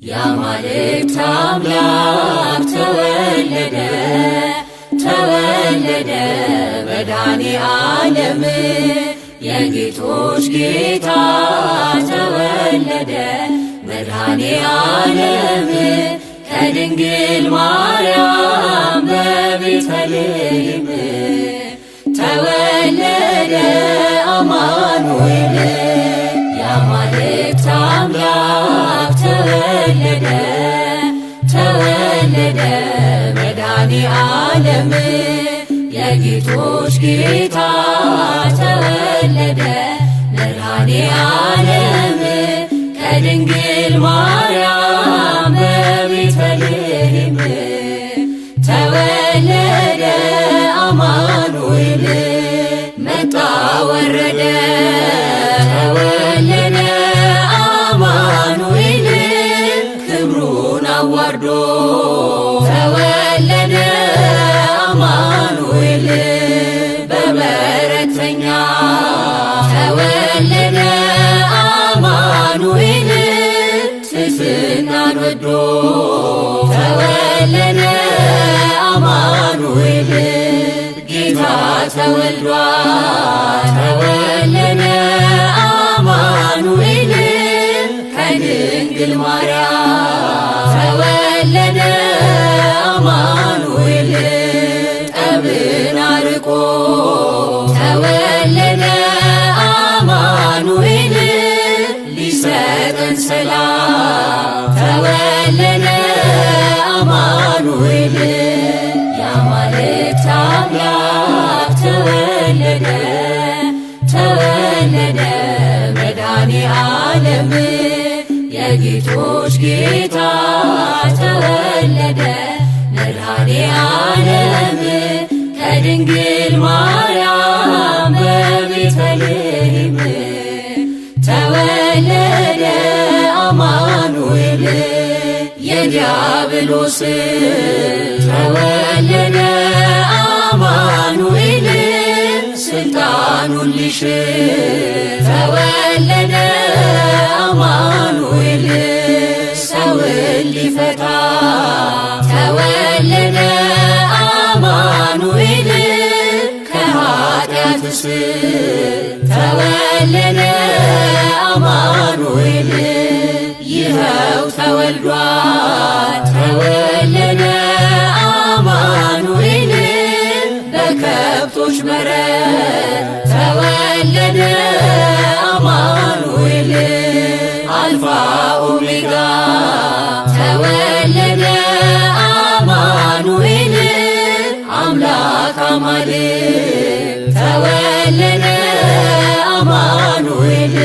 የአማልክት አምላክ ተወለደ፣ ተወለደ መድኃኔ ዓለም፣ የጌቶች ጌታ ተወለደ መድኃኔ ዓለም፣ ከድንግል ማርያም በቤተልሔም ተወለደ አማኑኤል። የአማልክት አምላክ ተወለደ፣ ተወለደ መድኃኔ ዓለም፣ የጌቶች ጌታ ተወለደ መድኃኔ ዓለም፣ ከድንግል ማርያም በቤተልሔም ተወለደ አማኑኤል። መጣ ወረደ ተወለደ አማኑኤል፣ ክብሩን አዋርዶ ተወለደ አማኑኤል፣ በበረተኛ ተወለደ አማኑኤል፣ ትሕትናን ወዶ ተወለደ አማኑኤል። ጌታ ተወልዷል፣ ተወለደ አማኑኤል፣ ከድንግል ማርያም ተወለደ አማኑኤል፣ ጠብን አርቆ ተወለደ አማኑኤል፣ ሊሰጠን ሰላም ተወለደ አማኑኤል። የአማልክት አምላክ ተወለደ፣ ተወለደ መድኃኔ ዓለም፣ የጌቶች ጌታ ተወለደ መድኃኔ ዓለም፣ ከድንግል ማርያም በቤተልሔም ተወለደ አማኑኤል። የዲያብሎስ ተወለደ አማኑኤል፣ ስልጣኑን ሊሽር ተወለደ አማኑኤል፣ ሰውን ሊፈታ ተወለደ አማኑኤል፣ ከኃጢአት እስር ተወለደ አማኑኤል። ይኸው ተወልዷል፣ ተወለደ አማኑኤል፣ በከብቶች በረት ተወለደ አማኑኤል፣ አልፋ ኦሜጋ ተወለደ አማኑኤል፣ አምላክ አማልክት ተወለደ አማኑኤል።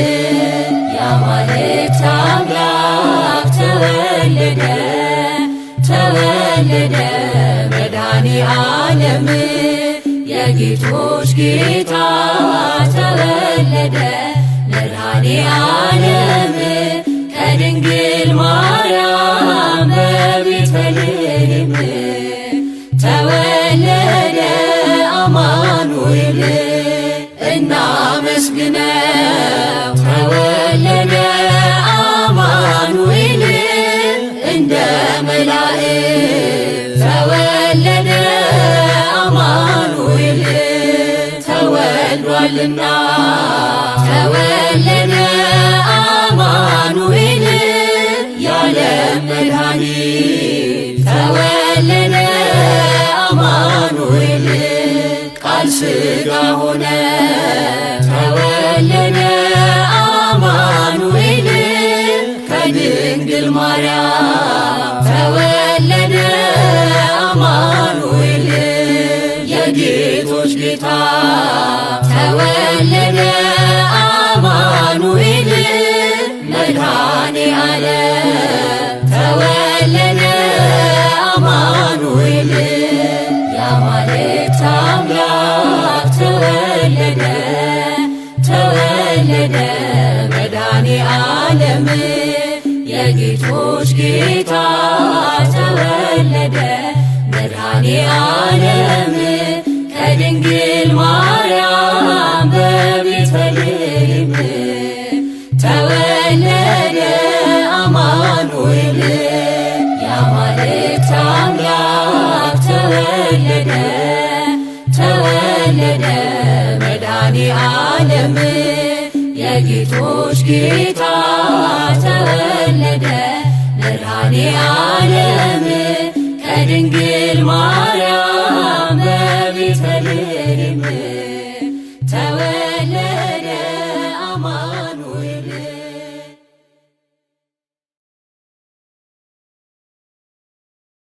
የአማልክት አምላክ ተወለደ፣ ተወለደ መድኃኔ ዓለም፣ የጌቶች ጌታ ተወለደ መድኃኔ ዓለም፣ ከድንግል ማርያም በቤተልሔም ተወለደ አማኑኤል። እናመስግነው ተወለደ አማኑኤል፣ እንደ መላእክት ተወለደ አማኑኤል ተወልዷልና፣ ተወለደ አማኑኤል፣ የዓለም መድኃኒት ተወለደ አማኑኤል፣ ቃል ሥጋ ሆነ ተወለደ አማኑኤል፣ ከድንግል ማርያም ተወለደ አማኑኤል፣ የጌቶች ጌታ ተወለደ አማኑኤል፣ መድኃኔ ዓለም ተወለደ አማኑኤል። የአማልክት አምላክ ተወለደ፣ ተወለደ መድኃኔ ዓለም፣ የጌቶች ጌታ ተወለደ መድኃኔ ዓለም፣ ከድንግል ማርያም በቤተልሔም ተወለደ አማኑኤል። ተወለደ መድኃኔ ዓለም የጌቶች ጌታ ተወለደ መድኃኔ ዓለም ከድንግል ማርያም።